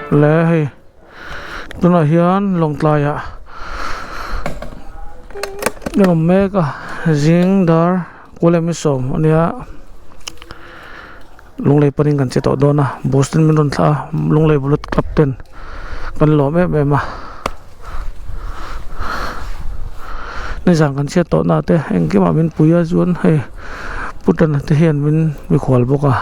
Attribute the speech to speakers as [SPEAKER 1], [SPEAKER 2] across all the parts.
[SPEAKER 1] Le hei tunah hian lawngtlai ah kan awm mek a zing dar kualem hi sawm a nia lunglei panin kan che tawh dawn a bus ten min rawn thlah a lunglei bullet club ten kan lawm em em a nizan kan chhiat tawh na te engkimah min pui a chuan hei putana te hian min mikhual bawk a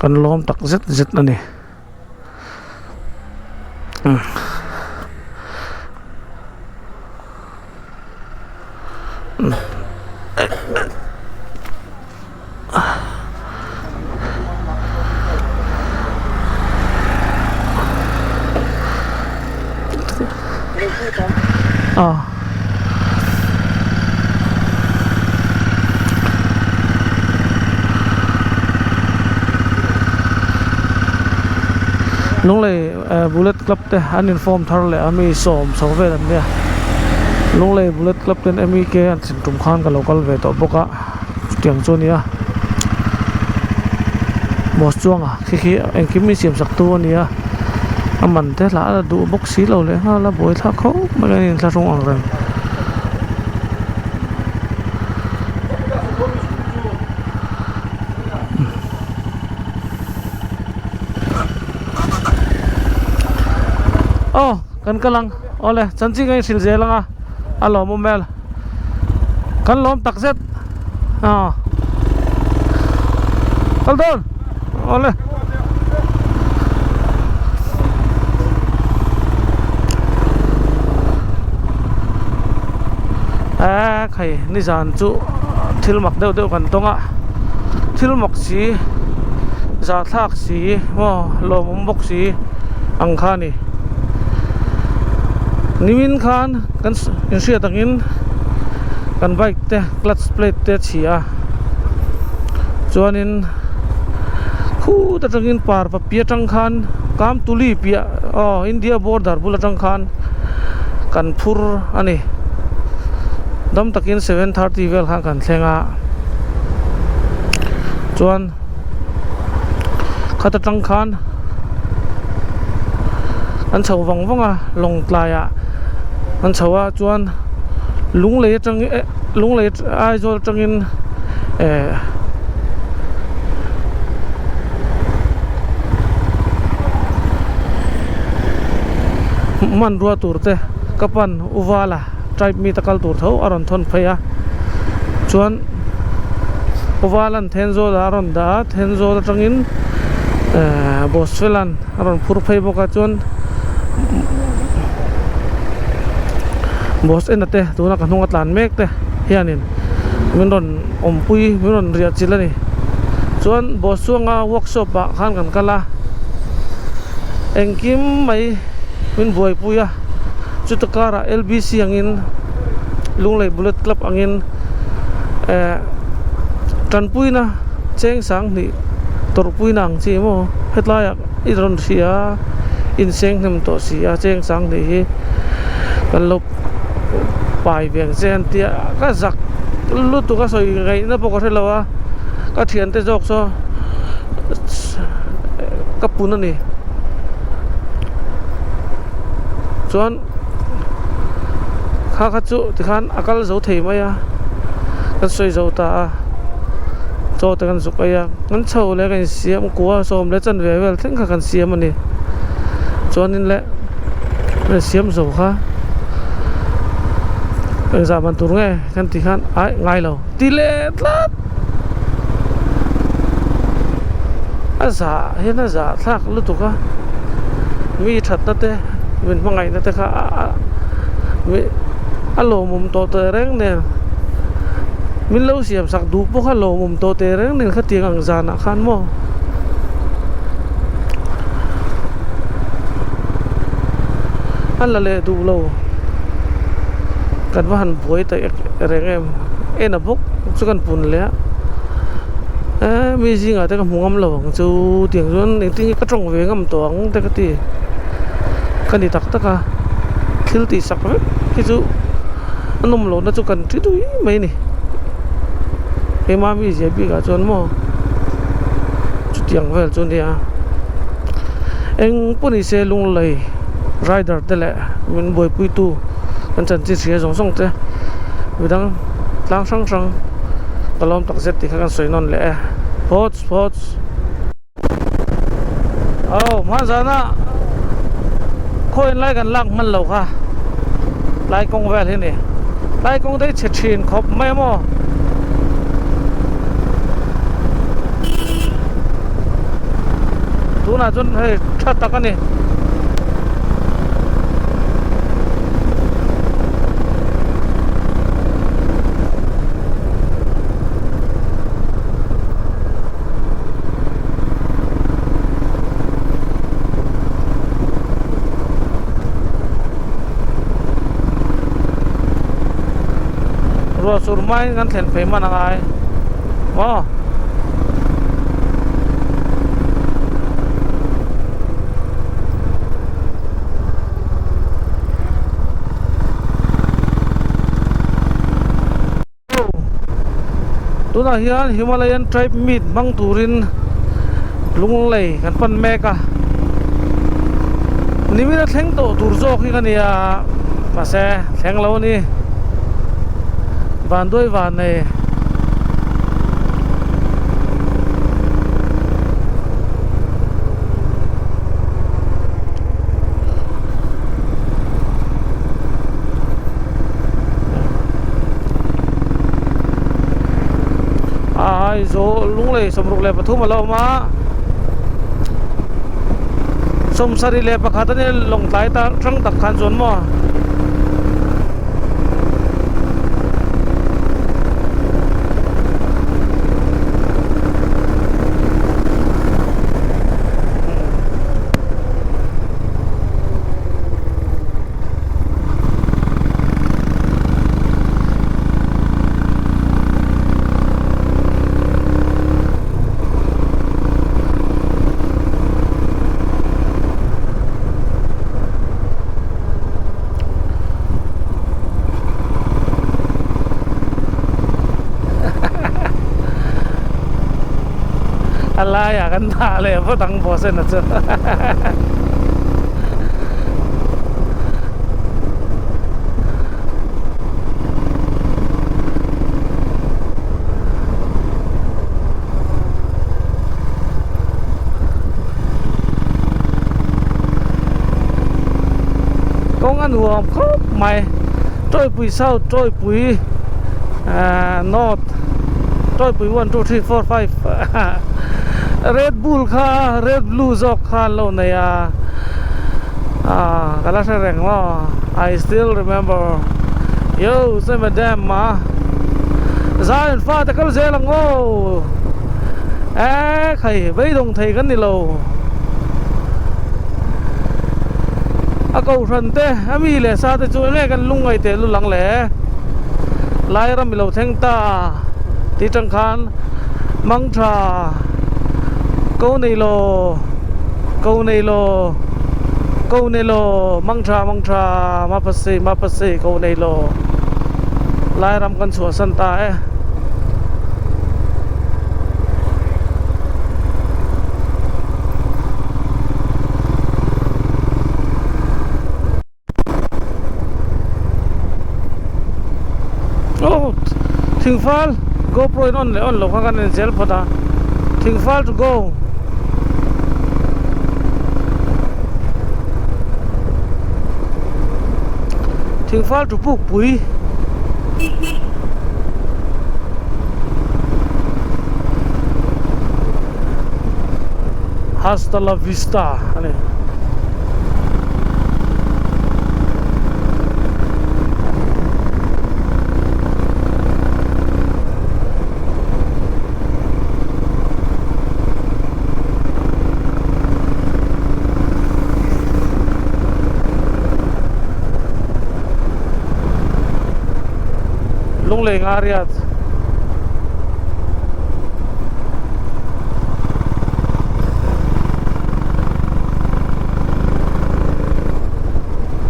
[SPEAKER 1] kan lawm tak zet zet a ni. Lunglei bullet club te an in form thar leh a mi sawm chho vel an nia Lunglei bullet club ten M E K an thlen tum khan ka lo kal ve tawh bawk a chutiang chu a nia boss chuanga khi khi engkim min siam sak tu a nia a man te lah a la duh bawk si lo leh nghal a buaithlak khawp mai a inthlahrung ang reng. Aw kan kal ang awle chanchin ka inhrilh zel ang a a lawmawm hmel kan lawm tak zet aw kal dawn awle. Eee khai nizan chu thil mak deuh deuh kan tawng a thil mak si zahthlak si maw lawmawm bawk si ang kha a ni nimin khan kan inhriat angin kan bike te clutch plate te a chhia a chuanin khut atangin parva piah atang khan Kamtuli piah aw India border bul atang khan kan phur a ni dam takin 7:30 vel khan kan thleng a chuan khat atang khan an chho vang vang a lawngtlai ah an chho a chuan lunglei atang eh lunglei Aizawl atangin eh hmanrua tur te ka pan uvala tribe meet a kal tur tho a rawn thawn phei a chuan uvalan Thenzawl ah a rawn dah a Thenzawl atangin ehh Bosvelan a rawn phur phei bawk a chuan Bos ena te tuna ka hnung a tlan mek te hianin min rawn awmpui min rawn riah chilh a ni chuan bus chhunga workshop ah khan kan kal a engkim mai min buaipui a chuta karah L B C angin Lunglei Bullet Club angin eh tanpuina cheng sang hnih tawrhpuina ang chi maw hetlaiah i rawn hria a inseng hnem tawh si a cheng sang hnih hi kan lo pai ve ang che an tia ka zak lutuk a sawi ngaihna pawh ka hre lo a ka thiante zawk saw ka pun a ni chuan kha kha chu tikhan a kal zo thei mai a kan sawi zo ta a chaw te kan zuk ei a kan chho leh kan insiam kua sawm leh chanve vel thleng kha kan siam a ni chuanin le. Siam zo kha engzah man tur nge kan tih khan aih ngai lo ti leh tlat a zah hian a zah thlak lutuk a mi thatna te min hmangaihna te kha mi a lawmawm tawh teh reng nen min lo siam sak duh pawh kha lawmawm tawh teh reng nen khatiang ang zanah khan maw. A la leh duh lo kan va han buai ta reng em en a bawk chu kan pun leh a eee mi zingah te ka hmu ngam lo ang chu tiang chuan engtin nge ka tawng ve ngam tawh ang te ka ti ka ni tak tak a thil tih sak vek hi chu a nawm lohna chu kan ti tui mai a ni keimah mi zia bikah chuan maw chutiang vel chu a nia. Eng pawh ni se Lunglei rider te leh min buaipuitu kan chanchin hria zawng zawng te midang tlang hrang hrang ka lawm tak zet tih kha kan sawi nawn leh e. Phawts phawts. Aw hmanzana khawiin lai kan lak hman lo kha tlai kawng vel hi a ni. Tlai kawng te hi chhe thin khawp mai a maw. Tunah chuan hei tha tak a ni. Ruah sur hmain kan thlen phei hman a ngai maw. Tunah hian Himalayan tribe meet hmang turin Lunglei kan pan mek a, nimina thleng tawh tur zawk hi ka nia mahse thleng lo a ni, vanduai van nei. Aizawl Lunglei 63 a lo awm a 71 a nia Lawngtlai ta hrang tak khan chuan maw. A laiah kan dah leh vawt ang Bawhsena chu. Kawng a nuam khawp mai Tawipui South Tawipui ahh North Tawipui 1 2 3 4 5 Red Bull kha Red Blue zawk kha an lo nei a ah ka la hre reng maw I still remember yo se madam a Zion fate kal zel ang aw eh khai beidawng thei kan ni lo a kohhran te a mi leh sa te chu enge kan lungngaih teh lul ang le lai ram i lo thleng ta tih tang khan mangtha ko nei lo ko nei lo ko nei lo mangtha mangtha mapasi mapasi ko nei lo lai ram kan chhuahsan ta e. Oh thingfal GoPro in on leh on loh kha kan en zel phawt a thingfal to go. Thingfal to pukpui. Hasta la vista a ni. Lunglei nga riat.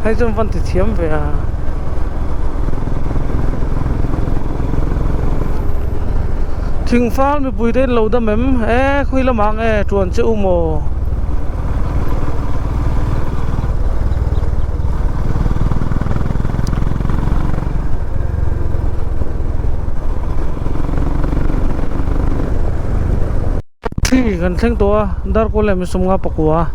[SPEAKER 1] Hei chuan van ti thiam ve a. Thingfal mipui te in lo dam em? E khawi lamah ang e tuan che u maw? kan thleng tawh a darkawl leh misawmnga pakua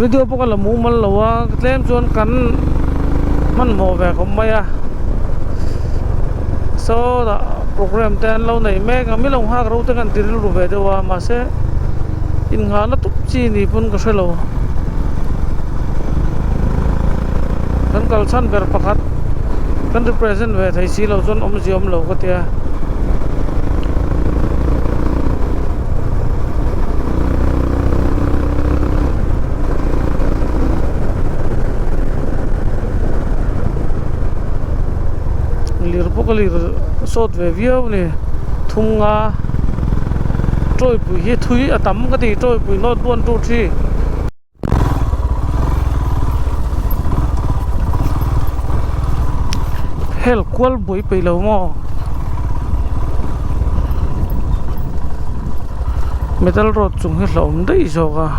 [SPEAKER 1] video pawh ka la mumal lo a tlem chuan kan hmanhmawh ve khawp mai a sawtah program te an lo nei mek a mi lo nghak ro te kan ti rilru ve deuh a mahse innghahna tup chi ni pawn ka hre lo kan kal chhan ber pakhat kan represent ve thei si lo chuan awmzia awm lo ka tia. Lir pawh ka lir sawt ve viau a ni thum nga tawipui hi thui a tam ka ti tawipui note 1 2 3. Hel kual buai peih lo maw metal road chung hi hlauhawm daih zawk a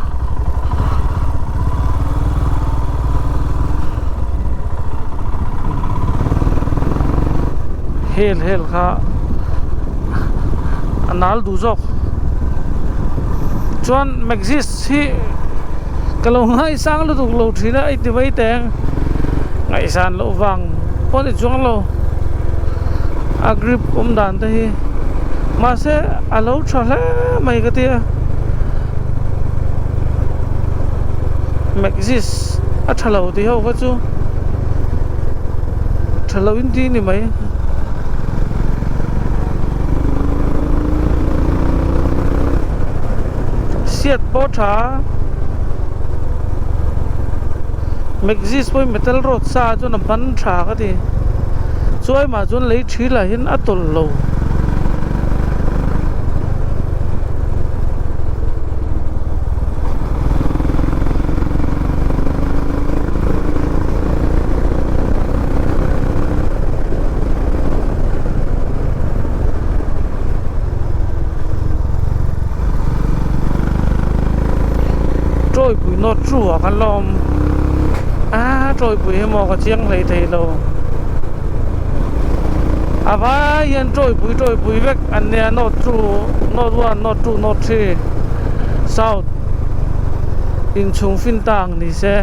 [SPEAKER 1] hel hel kha a nal duh zawk chuan maxis Hi ka lo ngaisang lutuk lo thin a i ti mai teng ngaihsan loh vang pawh ni chuang lo a grip awm dan te hi mahse a lo tha hle mai ka tia maxis a tha lo tih ho kha chu tha lo in ti ni mai. Seat pawh tha Maxis pawh hi metal road sa ah chuan a ban tha ka ti chuai mah chuan lei thi lah hian a tawlh lo. Tawipui nawt chu ah khan la awm a tawipui hi maw ka chiang hlei thei lo a vai hian tawipui tawipui vek an nia nawt chu nawt one nawt two nawt three south inchhung fin ta ang ni se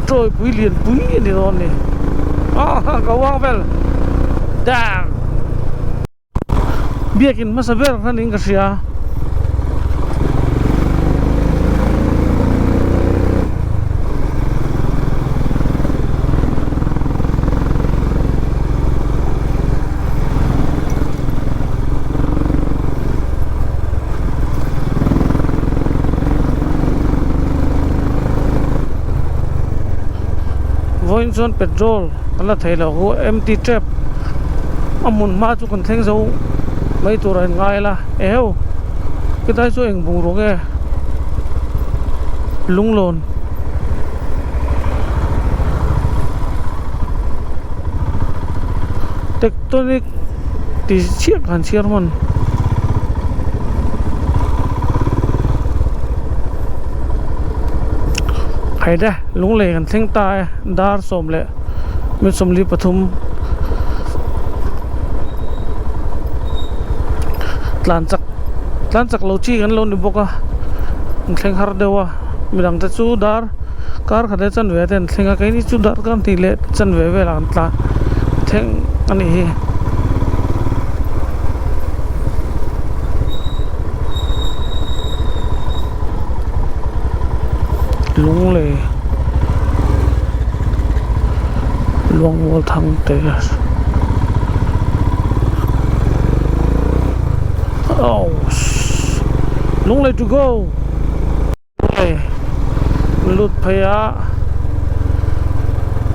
[SPEAKER 1] tawipui lianpui a ni dawn a ni ah ka uang vel damn. Biakin hmasa ber kha niin ka hria. Vawiin chuan petrol kan la thei lo hu empty tap a hmun hma chu kan thleng zo mai tur a in ngai la eheu khilai chu eng bungrua nge lunglawn tectonic tih chiah kan chhiar hman. Haide lunglei kan thleng ta e dar sawm leh. Mi 43 tlan chak tlan chak lo chi kan lo ni bawk a an thleng har deuh a midang te chu dar kar khat leh chanve te an thleng a keini chu dar kar hnih leh chanve velah an tlan thleng a nih hi. Lunglei Luangmual thang te oh Lunglei to go Lunglei lut phei a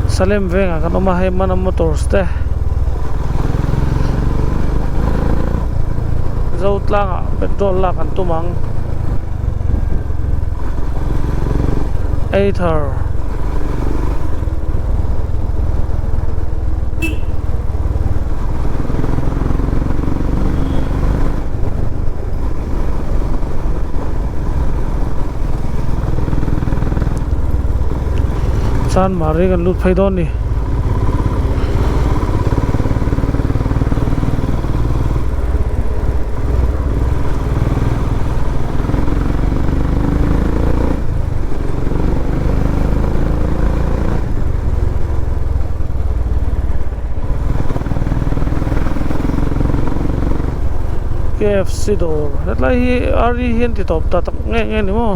[SPEAKER 1] Salem vengah kan awm a hei Mana Motors te Zotlangah petrol lak an tum ang. Either Chuan mari kan lut phei dawn ni. KFC dawr hetlai hi ari hi an ti tawp ta tak nge nge ni maw.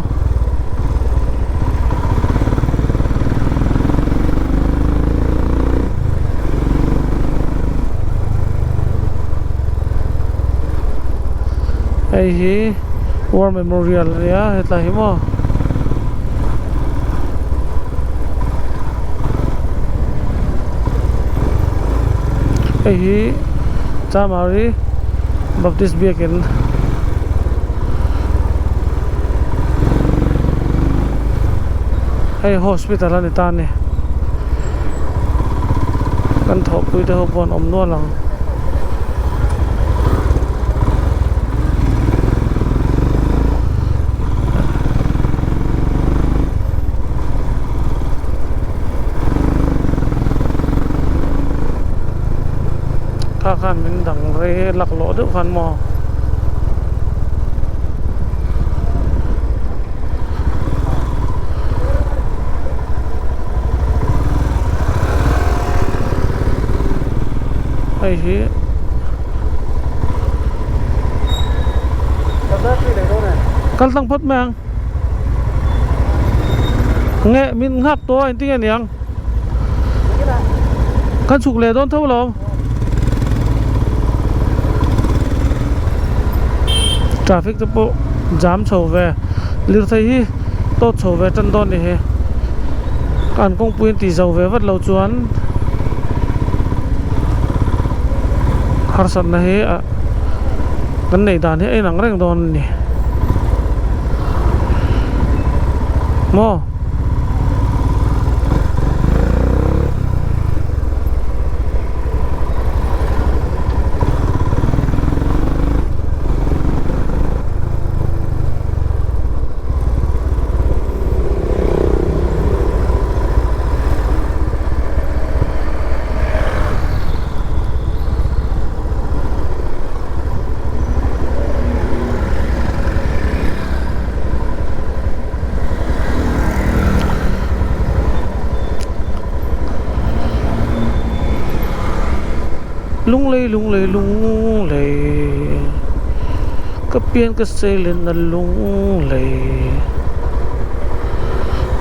[SPEAKER 1] Hei hi war memorial a nia hetlai hi maw. Hei hi Chamari Baptist Biakin hei hospital a ni ta a ni kan thawhpui te ho pawh an awm nual ang. Kha khan min dang rei laklawh deuh khan maw. Hei hi kal tlang phawt mai ang nge min nghak tawh a engtin nge niang kan chhuk leh dawn tho alawm traffic te pawh jam chho ve lirthei hi tawt chho ve tan dawn ni hi an kawngpui an tih zo ve vat lo chuan harsatna hi ah kan neih dan hi a inang reng dawn a ni maw. Lunglei lunglei lunglei ka pian ka seilen a lunglei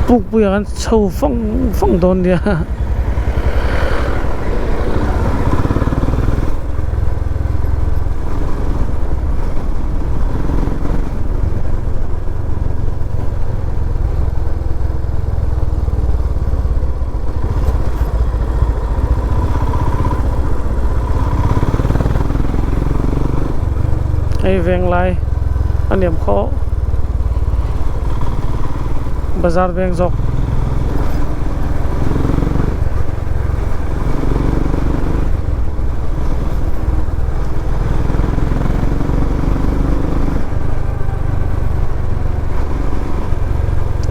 [SPEAKER 1] pukpuiah khan chho fang fang dawn nia. Hei veng lai a niam khaw bazar veng zawk.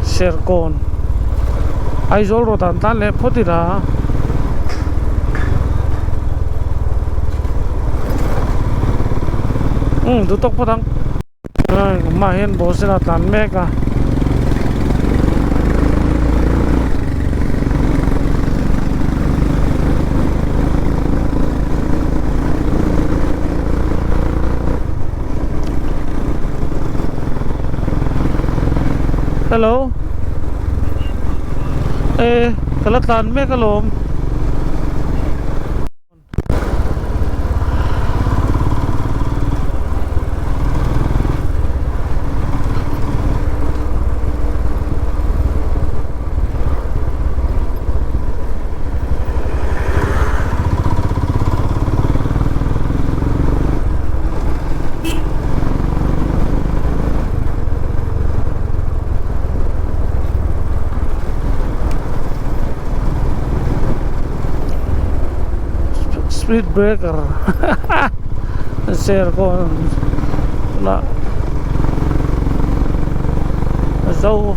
[SPEAKER 1] Serkawn Aizawl road ah an tlan leh phawt ila. Umm duh tawk phawt ang. Hmaah hian bus a tlan mek a. Hello e ka la tlan mek alawm. Speed breaker Serkawn lah zo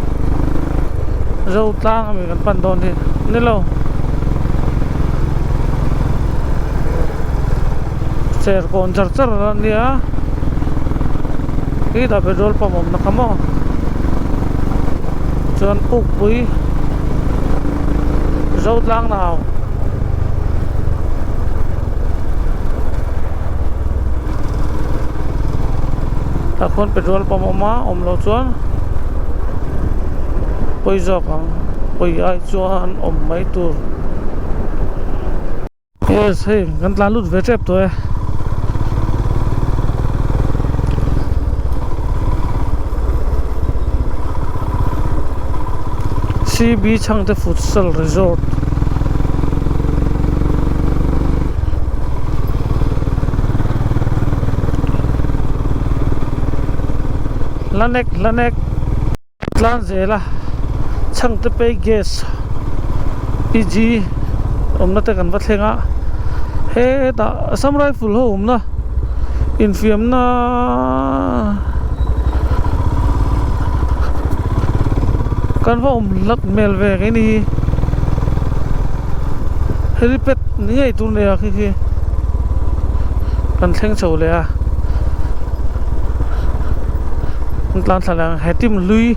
[SPEAKER 1] zo tlang ami kan pan dawn hi ni lo Serkawn char char a nia khi tah petrol pump awmna kha maw chuan pukpui zo tlang nau. Tah khuan petrol pump a awm a awm loh chuan pawi zawk ang pawi ai chuan awm mai tur. Yes hei kan tlan lut ve tep tawh e. CB Chhangte Futsal Resort. Hlanek hlanek tlan zel a Chhangte pay gas PG awmna te kan va thleng a hetah Assam Rifle ho awmna infiamna kan va awm hlat hmel ve keini hi helipad ni ngei tur nia khi khi kan thleng chho leh a an tlan thla leh ang he team hlui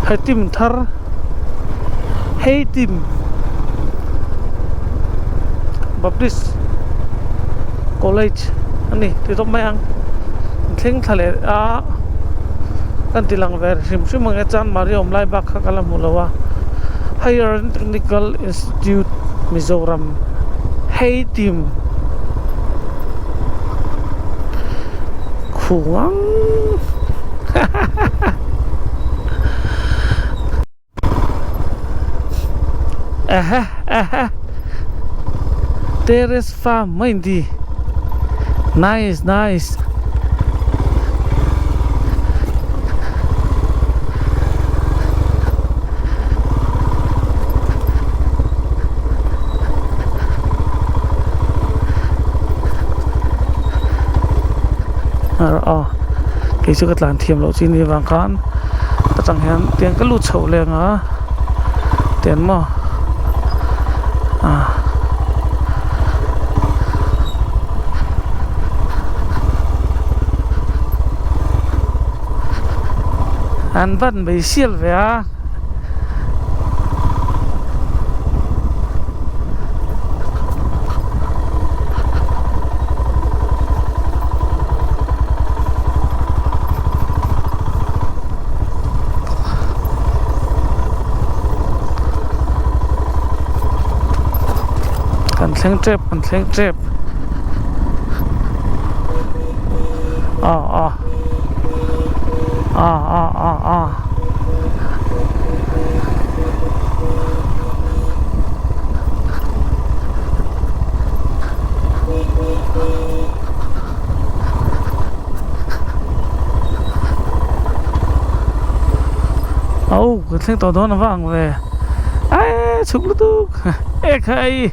[SPEAKER 1] he team thar hei team baptist college a ni ti tawp mai ang an thleng thla leh a kan ti lang ve hrim hrim ang e chanmari awm lai bak kha ka la hmu lo a higher technical institute mizoram hei team khung ang hahaha Ehe ehe Terrace farm mai in ti Nice nice Aw kei chu ka tlan thiam loh chi ni vang khan atang hian tiang ka lut chho leng a tian maw ah an van mai sial ve a. Kan thleng tep kan thleng tep ah ah ah ah ah ah. Au ka thleng tawh dawn a va ang ve eee chhuk lutuk e khai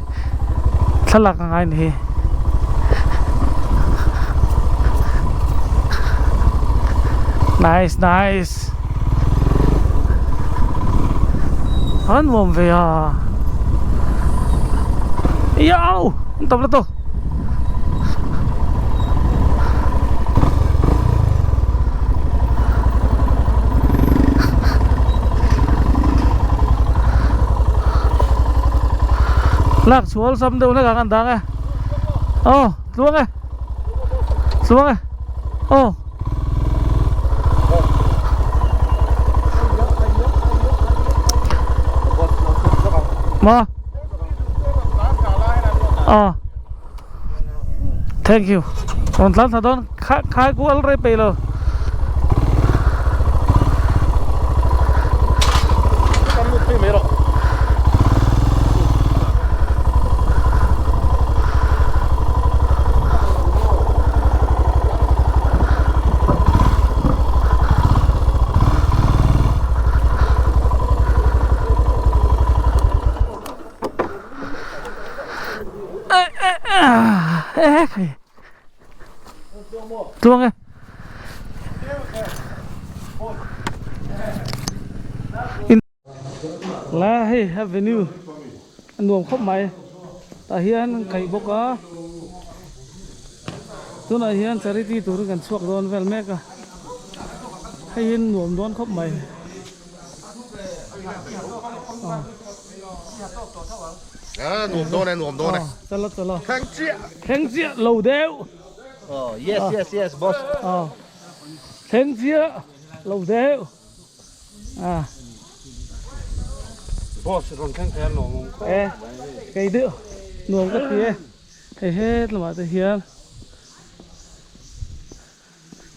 [SPEAKER 1] thlalak a ngai ni hi nice nice a nuam ve a iau an tam lutuk. Lak chhual sam deuh hlek ah khan dang e aw tluang e tluang e aw. Maw aw thank you rawn tlan thla dawn khai kual rei peih lo. Tluang e. La hei avenue a nuam khawp mai tah hian an kaih bawk a tunah hian charity turin kan chhuak dawn vel mek a hei hi nuam dawn khawp mai
[SPEAKER 2] Nuam dawn e nuam dawn e
[SPEAKER 1] chalo chalo
[SPEAKER 2] thleng chiah
[SPEAKER 1] thleng chiah lo deuh
[SPEAKER 2] yes yes yes boss.
[SPEAKER 1] Thleng chiah lo deuh à.
[SPEAKER 3] Boss rawn thleng thei a nuam awm khawp
[SPEAKER 1] mai. Kei deuh nuam ka ti e. Hei het lamah te hian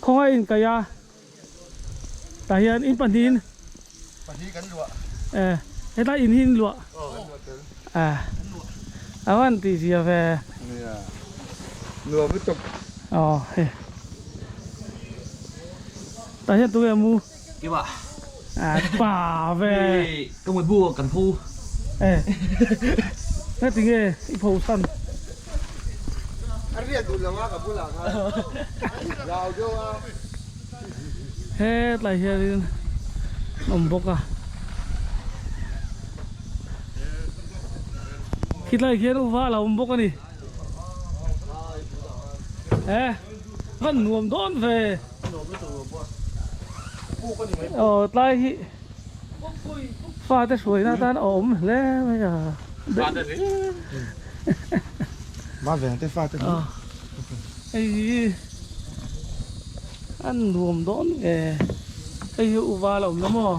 [SPEAKER 1] khawngaih in kaih a tah hian in pahnihin
[SPEAKER 2] Pahnih kan luah.
[SPEAKER 1] E hetlai in hi in luah.
[SPEAKER 2] Aw kan luah tel.
[SPEAKER 1] E a van tih zia ve.
[SPEAKER 2] Nia nuam lutuk.
[SPEAKER 1] Aw hei tah hian tunge mu.
[SPEAKER 4] Keimah.
[SPEAKER 1] A pa ve.
[SPEAKER 4] Hei ka mut bu kan pho.
[SPEAKER 1] E heti nge i pho san.
[SPEAKER 2] A riat duh lo a ka bulah khan zau deuh a.
[SPEAKER 1] Hetlai hianin an awm bawk a. Khitlai khian uva a lo awm bawk a ni. E van nuam dawn ve. Aw tlai hi fate hruaina atan a awm hle mai a. Hei hi an nuam dawn ve hei hi u val a awm na maw.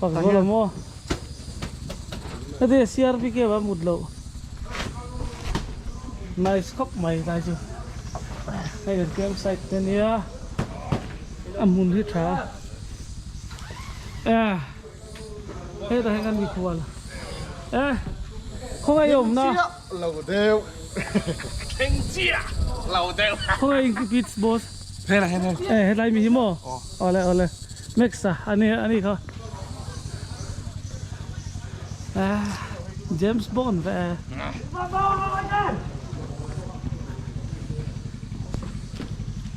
[SPEAKER 1] Fak zual a maw heti CRP cave a mut loh nice khawp mai tlai chu hei kan camp site te nia a hmun hi tha a. Hetah hian kan mikhual e khawngaih awm na
[SPEAKER 2] Lo deuh thleng chiah lo deuh
[SPEAKER 1] khawngaih in beach boss
[SPEAKER 2] Hela hela
[SPEAKER 1] e hetlai mi hi maw awle awle Max a ani ani kha James Bond ve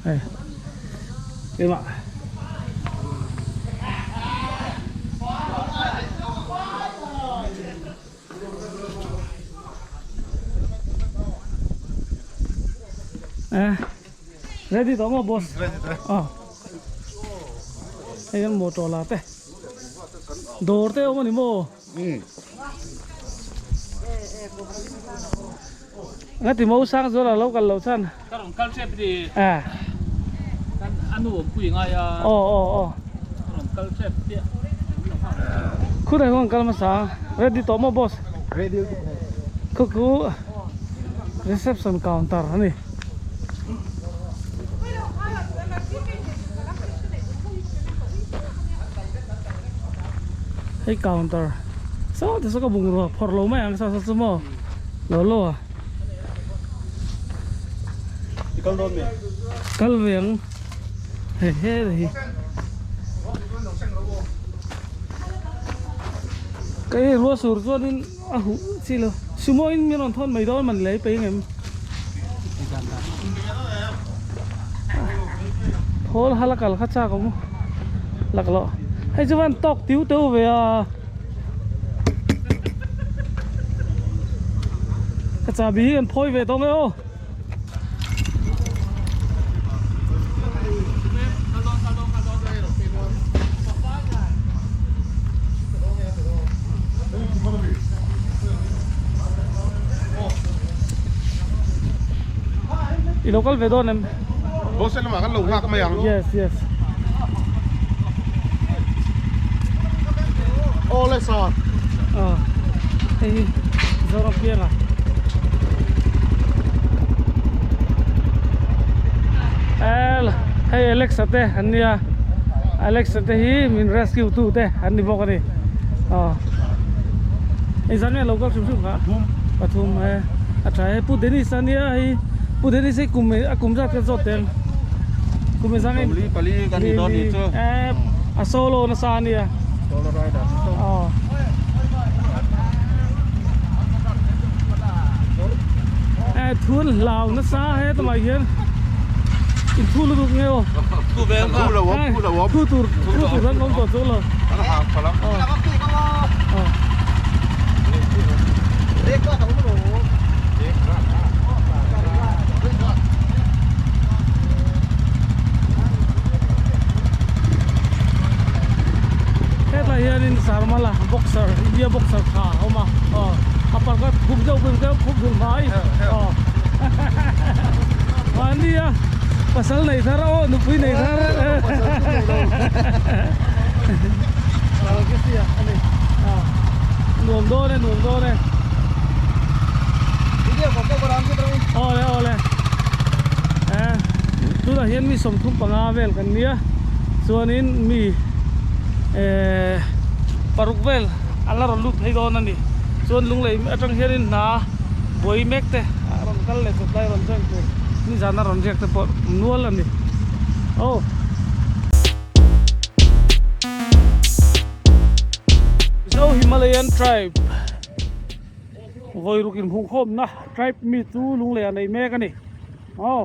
[SPEAKER 1] e Keimah. Eh, ready tawh maw boss?
[SPEAKER 2] Ready tawh e.
[SPEAKER 1] Ah. Hei an motor la te. Dawr te awm ani maw? Nga ti mo sang zual a lo kal lo chan.
[SPEAKER 4] Ka rawn kal tep ni.
[SPEAKER 1] Eh.
[SPEAKER 4] Kan a nu awm pui ngai a.
[SPEAKER 1] Aw aw aw.
[SPEAKER 4] Ka rawn kal tep chiah.
[SPEAKER 1] Khur ai huan kal hmasa. Ready tawh maw boss?
[SPEAKER 2] Ready.
[SPEAKER 1] Khu khu reception counter ani. Hei counter saw te saw ka bungrua phawrh lo mai ang sa saw chu maw lo lo a kal ve ang hei he hi ka rua sur chuanin A huh chi lo. Sumo in min rawn thawn mai dawn man lei pei ngem. Thawl hal a kal kha chak awm lak loh. Hei chu van tawk tiu teu ve a. Ka chahbi hi kan phawi ve tawh nge aw. I lo kal ve dawn em?
[SPEAKER 2] Bus lamah kan lo nghak mai ang.
[SPEAKER 1] Yes, yes.
[SPEAKER 2] Aw le sa.
[SPEAKER 1] Aw. Hei hi Zoram pianga. El hei Alexa te an nia Alexa te hi min rescue tu te an ni bawk a ni aw hei zan nge lo kal hrim hrim kha pathum e a tha e Pu Dennis a nia hei Pu Dennis hi kum a kum zat kan zawt tel kum e zang in
[SPEAKER 2] Pali pali kan ni dawn ni chu
[SPEAKER 1] e a solo nasa a nia
[SPEAKER 2] solo rider
[SPEAKER 1] aw Eh thun hlau nasa he tumah hian in thu lutuk nge aw
[SPEAKER 2] Thu ve ang thu lo awm thu lo awm
[SPEAKER 1] thu tur thu tur an awm tawh chu lo
[SPEAKER 2] An hang pha lam
[SPEAKER 1] Hetlai hianin Sarmala boxer India boxer tha a awm a aw a park a khup deuh deuh khup deuh mai aw. Mahni a pasal nei thar aw nupui nei thar. Nuam dawn e nuam dawn e. Awle awle. Eh tunah hian mi 35 vel kan nia chuanin mi eh paruk vel an la rawn lut phei dawn a ni. Chuan lunglei atang hianin hna buai mek te a rawn kal leh chawt lai rawn join tur nizan a rawn riak te pawh nual a ni. Aw. Mizo Himalayan Tribe vawi ruk inhmuhkhawmna tribe mi chu lunglei ah nei mek a ni. Aw.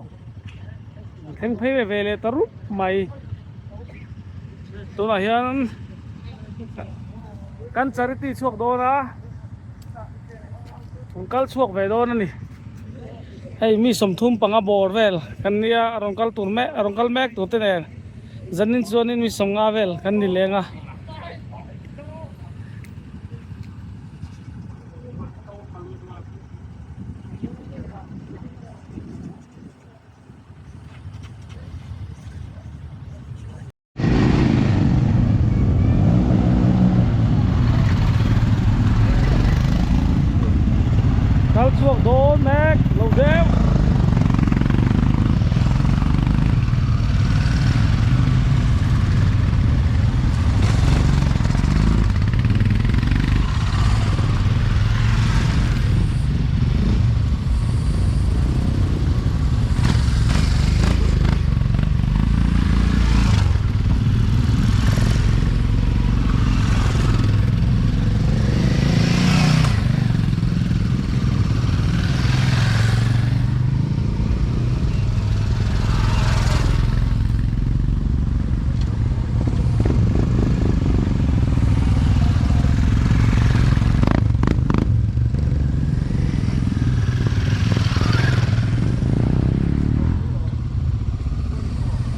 [SPEAKER 1] Thleng phei ve ve leh ta rup mai. Tunah hian kan charity chhuak dawn a rawn kal chhuak ve dawn a ni hei mi 35 bawr vel kan nia a rawn kal tur mek a rawn kal mek tur te nen zanin chuanin mi 50 vel kan ni leng a. Kal chhuak dawn mek lo deuh.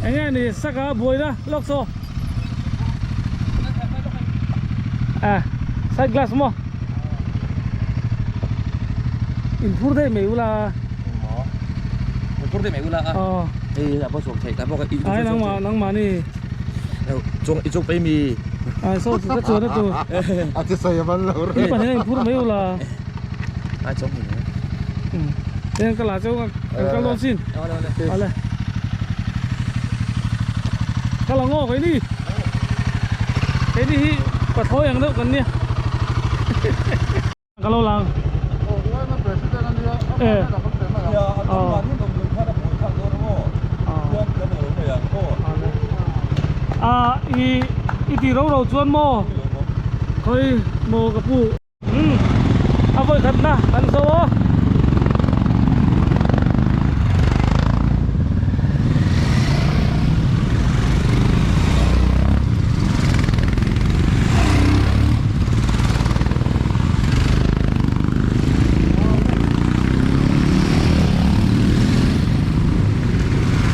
[SPEAKER 1] Enge ni saka buaina lawk saw a side glass maw in phur daih mai ula
[SPEAKER 4] in phur daih mai ula a hei a pawh chhuak thei ta bawk a
[SPEAKER 1] ai nangmah nangmah ni
[SPEAKER 4] chuang i chuang pei mi
[SPEAKER 1] ai saw chu ka chuan a tur
[SPEAKER 2] a ti sawi a ban lo
[SPEAKER 1] in pahnih a in phur mai ula
[SPEAKER 4] ai chuang mi
[SPEAKER 1] Ten ka la cheu kan kal dawn sin. Ale. Ka la ngaw kai ni. Kai ni hi pathlawi ang deuh kan nia. Ka lo lang. Eh. A i i ti ro ro chuan maw khoi maw ka pu. Umm a vawi khat na kan zo aw.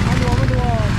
[SPEAKER 1] A nuam a nuam.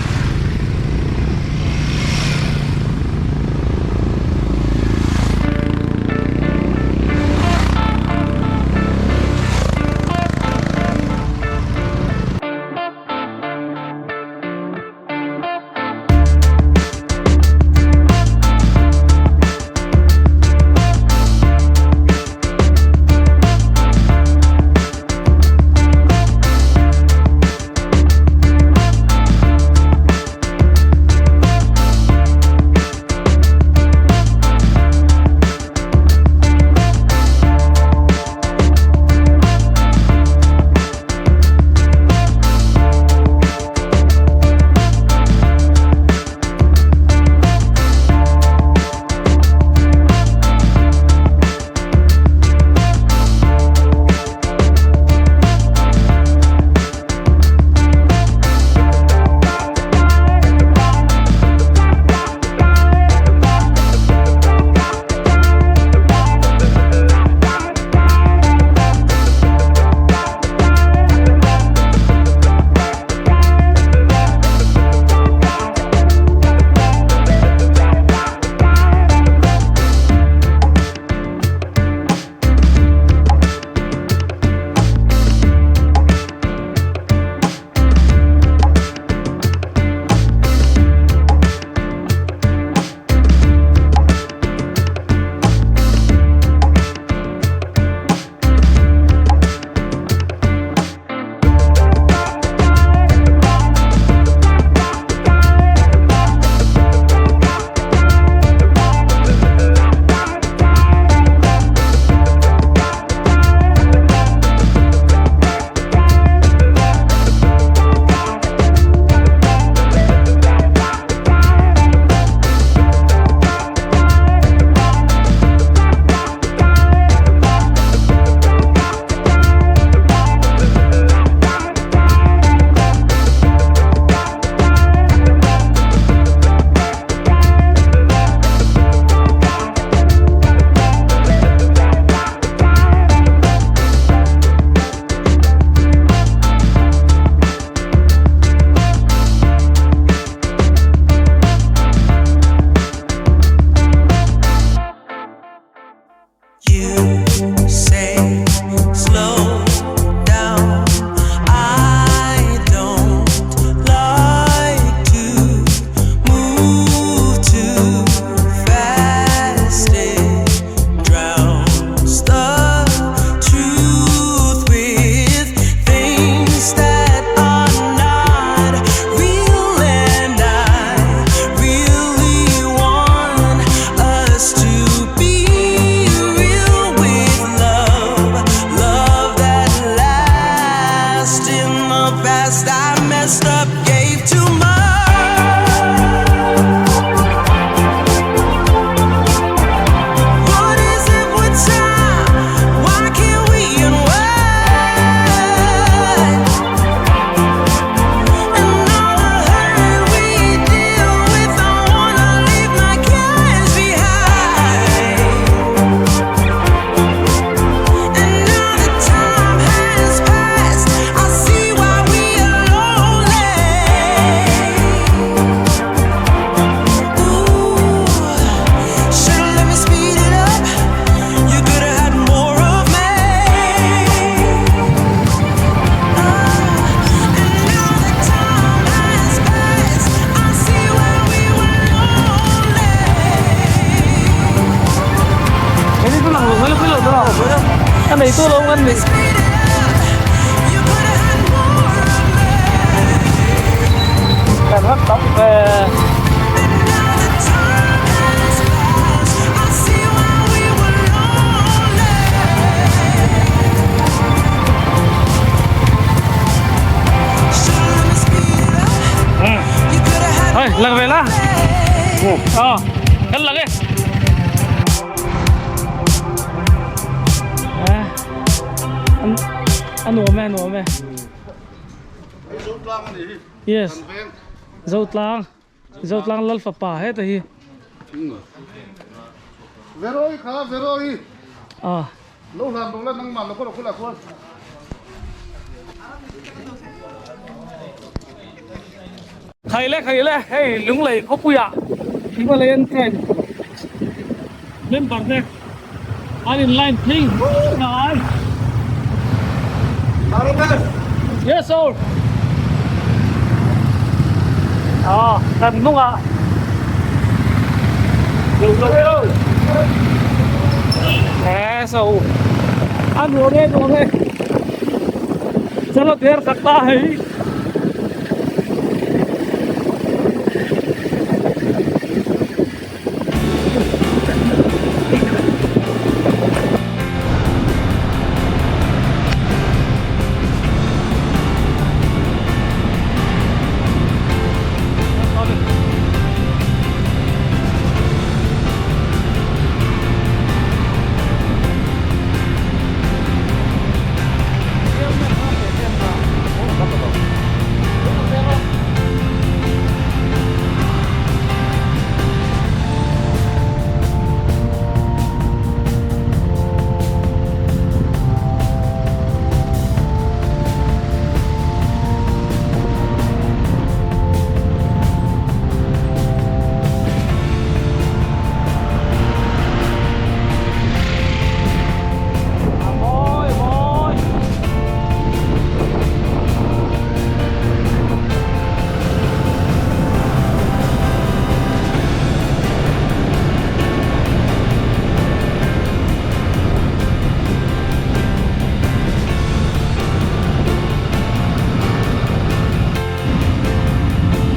[SPEAKER 5] You say slow down. I don't like to move too fast. It drowns the truth with things that are not real, and I really want us to be real with love, love that lasts. In the past, I messed up, gave too much. What is it with time? Why can't we unwind? And all the hurt we deal with, I wanna leave my cares behind. And now the time has passed, I see why we are lonely. Ooh, should've let me speed it up. You could've had more of me. And now the time has passed, I see why we were lonely.
[SPEAKER 1] Cái này tôi làm được cái đó. Cái này tôi làm cái này.
[SPEAKER 5] Speed it up. You could've had more of me.
[SPEAKER 1] Cảm giác đóng về
[SPEAKER 5] And now the time has passed, I see why we were lonely. Should've let me speed it up. You could've had
[SPEAKER 1] Thôi, lần về lá.
[SPEAKER 5] more.
[SPEAKER 1] Ờ, cái lần đi. À, anh anh uống mẹ, uống mẹ. Yes. Dâu tlang. Dâu tlang lal fapa hết rồi.
[SPEAKER 2] Veroi kha veroi.
[SPEAKER 1] Ờ.
[SPEAKER 2] Lo hlan lo la nang man lo ko lo la ko.
[SPEAKER 1] Khai le khai le hei Lunglei khawpuiah Himalayan train member te an in line phei hnai. Yes sir. À, kan hnungah Yes sir. A nuam e nuam e. Chalo der tak ta hei. Mawi mawi.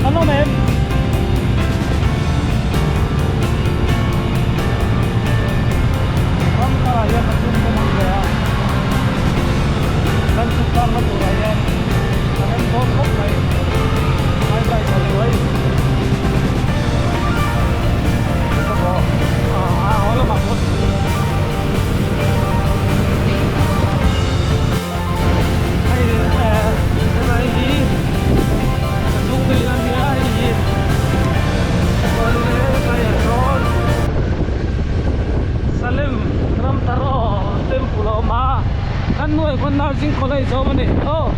[SPEAKER 1] Ano ma'am? Ram karah hian a tum bawk ang hle a, kan chhuk tlang na turah hian a rem dawn khawp mai, ai bike a lo hei. Ah, a haw lamah pawh hei eh helai hi ka chhungte in a nia hei hi chuan helai ah sawn Salem Ramtaro temple a awm a kan nuai khawn nursing college a awm a ni aw.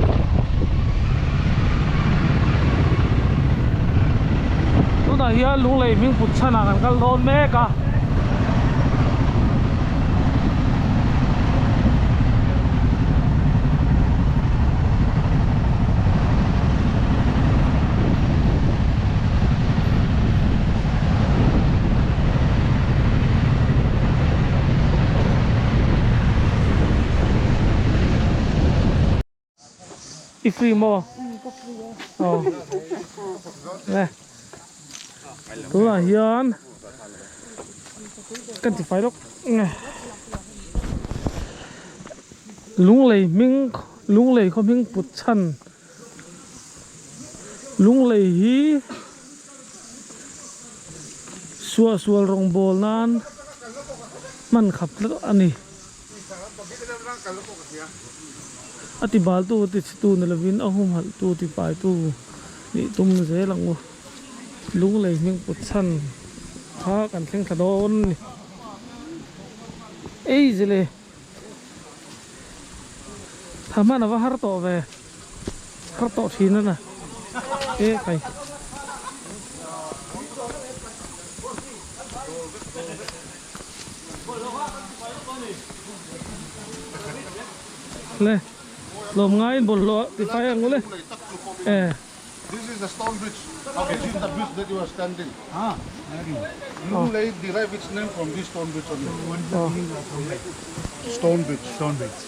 [SPEAKER 1] Tunah hian Lunglei hming put chhanah kan kal dawn mek a. I free maw? Aw. Le. Tunah hian kan ti fai lawk. Lunglei hming Lunglei khaw hming put chhan Lunglei hi suahsual rawngbâwl nân hman khap tlat a ni. A ti baltu a ti chhetu ni lovin a humhalhtu ti faitu nih tum zel ang u. Lunglei hming put chhan kha kan thleng thla dawn a ni. Ei zile tha hman ava har tawh ve har tawh thin a na e kai. Le lawm ngaiin bawlhhlawh ti fai ang u le e.
[SPEAKER 2] This is the stone bridge. Okay, this is the bridge that you are standing. Ah, Lunglei derive its name from this stone bridge only. Stone bridge. Stone bridge.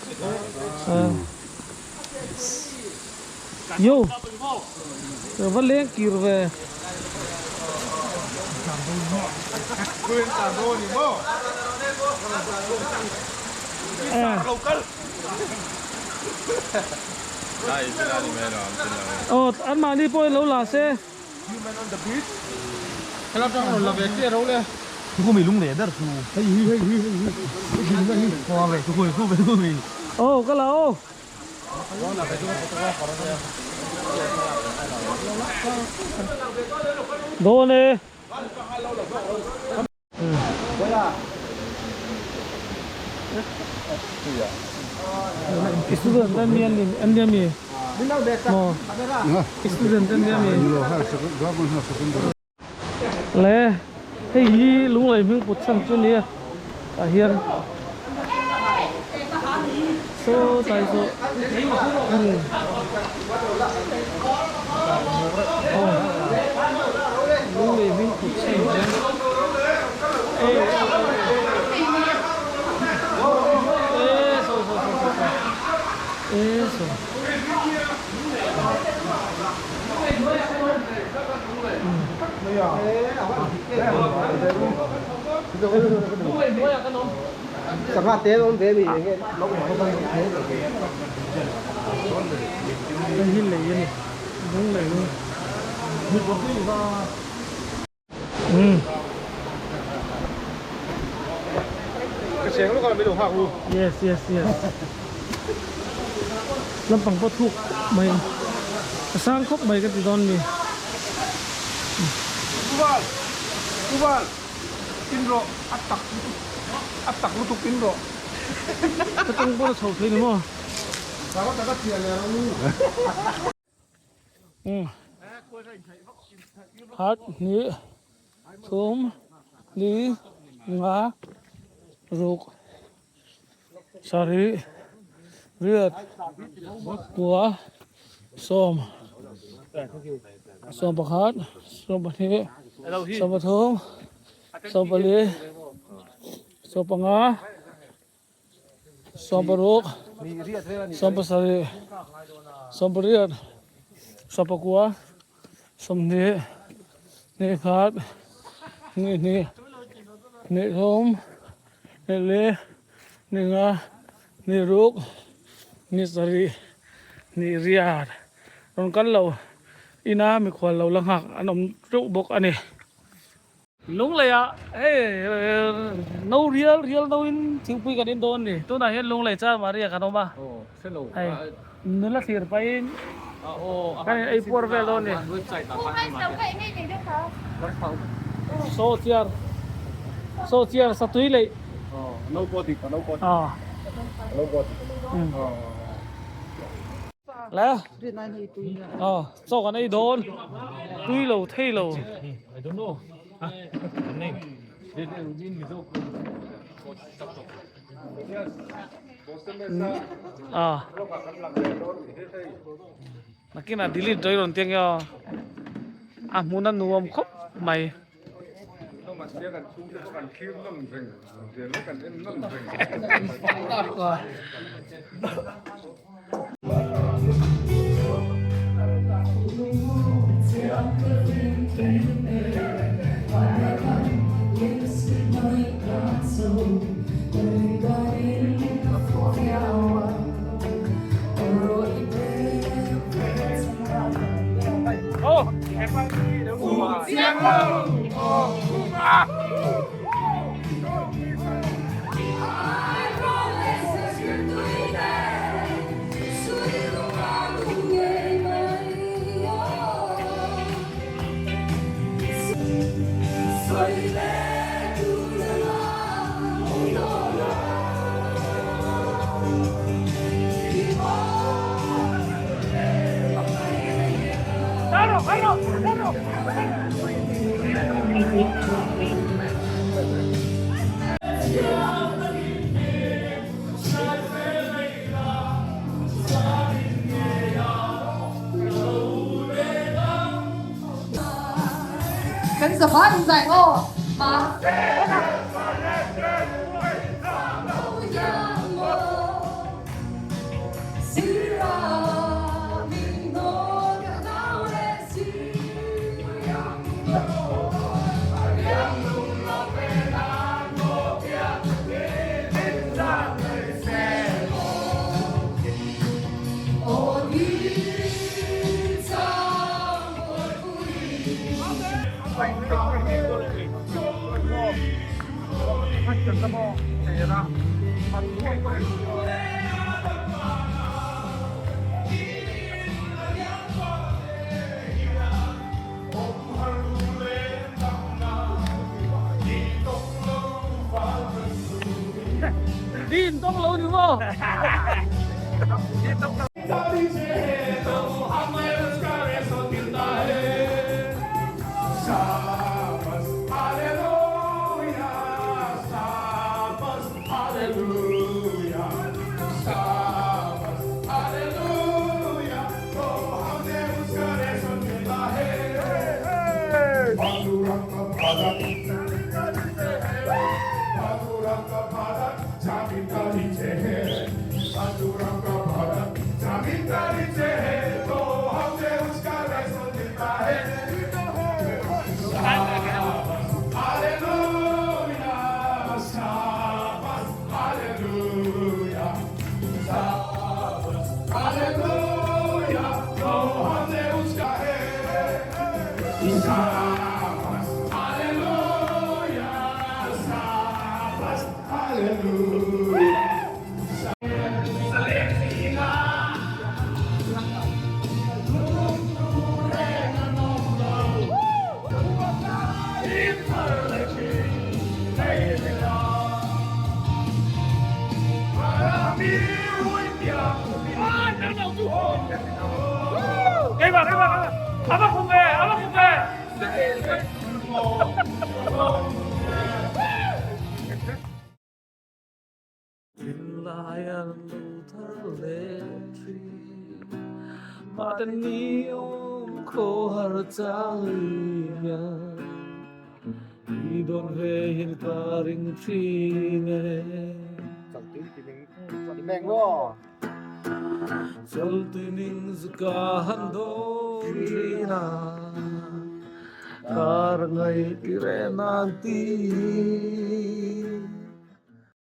[SPEAKER 1] Yo, va leng kir ve. Aw an mahni pawh in lo la se. Aw ka la aw. Dawn e. Student an nia an nia mi maw student an nia mi le hei hi lunglei hming put chhan chu nia tah hian saw tlai saw Lunglei hming put chhan hian e saw saw saw saw saw e saw. Hei hi lei a ni lung lei umm yes yes yes lampang pawh thuk mai a sang khawp mai ka ti dawn mi.
[SPEAKER 2] In rawh a tak lutuk a tak lutuk in rawh.
[SPEAKER 1] Ka tawng pawn a chho thei ni maw?
[SPEAKER 2] Zau tak a thiah leh ang u.
[SPEAKER 1] Umm. Khat hnih thum li nga ruk sarih riat kua sawm sawm pakhat sawm pahnih sawm pathum sawm pali sawm panga sawm paruk sawm pasarih sawm pariat sawm pakua sawmhnih hnih khat hnih hnih hnih thum hnih li hnih nga hnih ruk hnih sarih hnih riat rawn kal lo ina mikhual lo la nghak an awm teuh bawk a ni. Lunglei ah hei no rial rial no in thingpui kan in dawn a ni tunah hian Lunglei Char Maria kan awm a hei nula thlir pahin kan in ei puar vel dawn a ni. Saw chiar saw chiar satui lei le aw chaw kan ei dawn tui lo thei lo. A nakinah delete daih rawn tiang nge aw a hmun a nuam khawp mai.
[SPEAKER 6] Kan zavan zai aw ma.